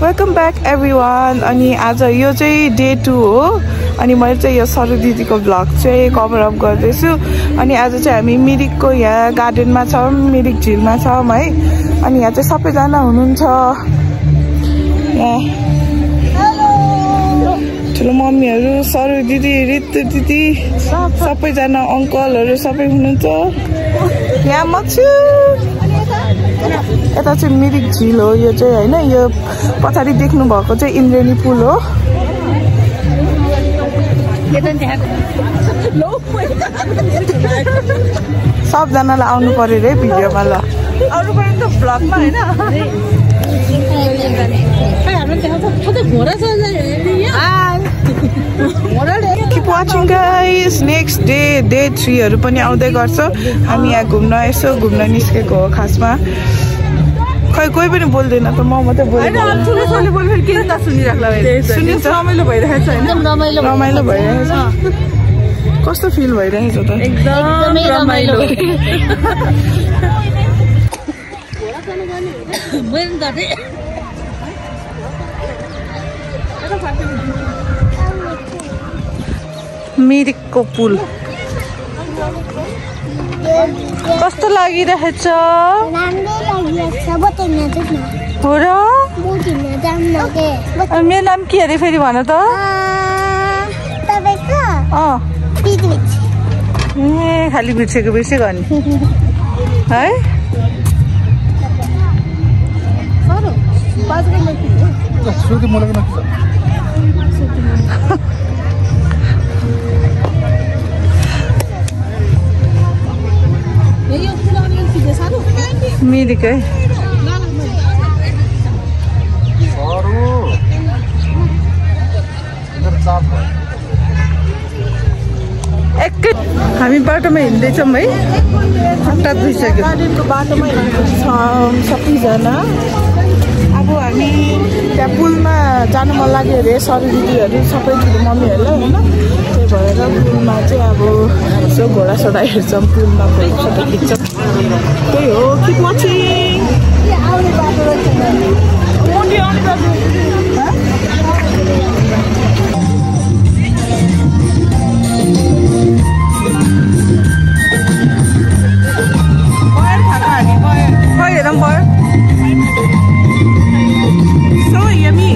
Welcome back everyone. अनि आज यो चाहिँ डे 2 हो अनि मैले चाहिँ यो सरु दिदीको भ्लग चाहिँ कभर अप गर्दैछु। अनि आज चाहिँ हामी मिरिकको यहाँ गार्डनमा छौँ, मिरिक झिलमा छौँ है। अनि यहाँ चाहिँ सबैजना हुनुहुन्छ, ठुलो मम्मीहरू, सरु दिदी, रितु दिदी, सबैजना अङ्कलहरू सबै हुनुहुन्छ। यहाँ म छु। यता चाहिँ मिरिक झिल हो यो चाहिँ होइन। यो पछाडि देख्नु भएको चाहिँ इन्द्रेणी पुल हो। सबजनालाई आउनु पर्यो रे भिडियोमा। ल आउनु पर्यो नि त भ्लगमा होइन। Keep watching guys. Next day 3 हरू पनि आउँदै गर्छ। हामी यहाँ घुम्न यसो घुम्न निस्केको हो खासमा। खै कोही पनि बोल्दैन त, म मात्रै बोलेको। रमाइलो भइरहेछ। कस्तो फिल भइरहेछ त? एकदम रमाइलो। मिरिकको पुल कस्तो लागिरहेछ? हो र? मेरो नाम के अरे फेरि भन त? ए खालि बिर्सेको गर्ने है। मिरिक है। हामी बाटोमा हिँड्दैछौँ है। हठात भइसक्यो। गार्डनको बाटोमा हिँड्दैछौँ सबैजना। अब हामी त्यहाँ पुलमा जानु मन लाग्यो अरे सरु दिदीहरू सबै ठुलो मम्मीहरूलाई होइन। त्यही भएर पुलमा चाहिँ अब यसो घोडासोडा हेर्छौँ, पुलमा फोटो खिच्छौँ। त्यही हो। Keep watching. So yummy.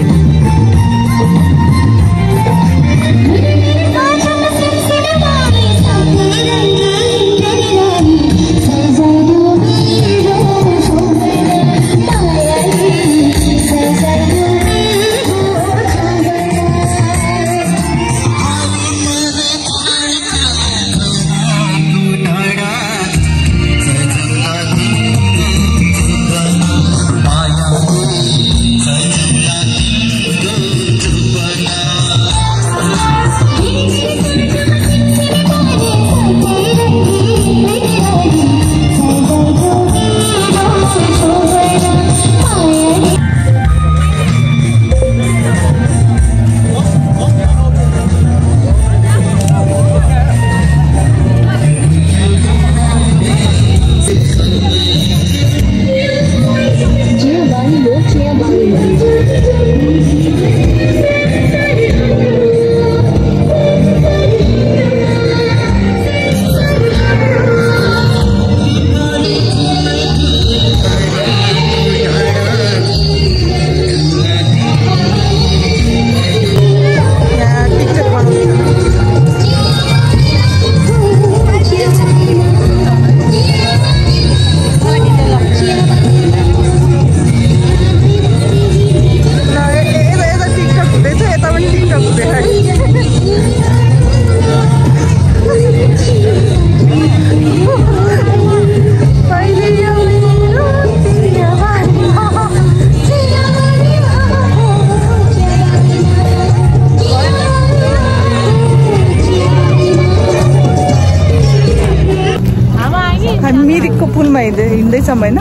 मिरिकको पुलमा हिँड्दैछौँ होइन।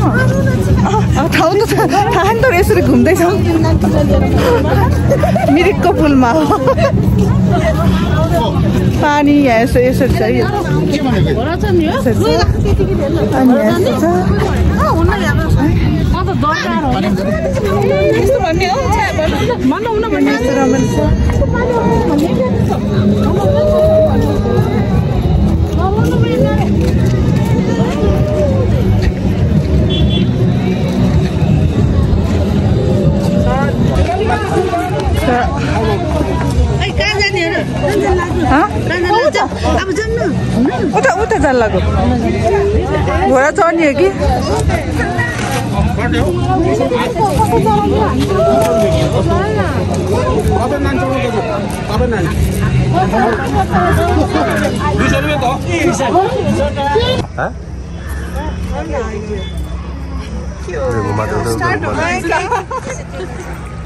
ठाउँ त थाहा नि त यसरी घुम्दैछौँ। मिरिकको पुलमा हो। पानी यहाँ यसरी छ यो। अनि यहाँ छ मनाउन भन्ने उता उता जान लाग्यो घोडा चढ्ने हो कि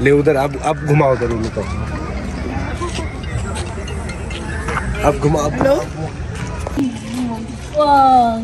ले उधर अब घुमाओ उधर उन्हें तो अब घुमाओ Wow,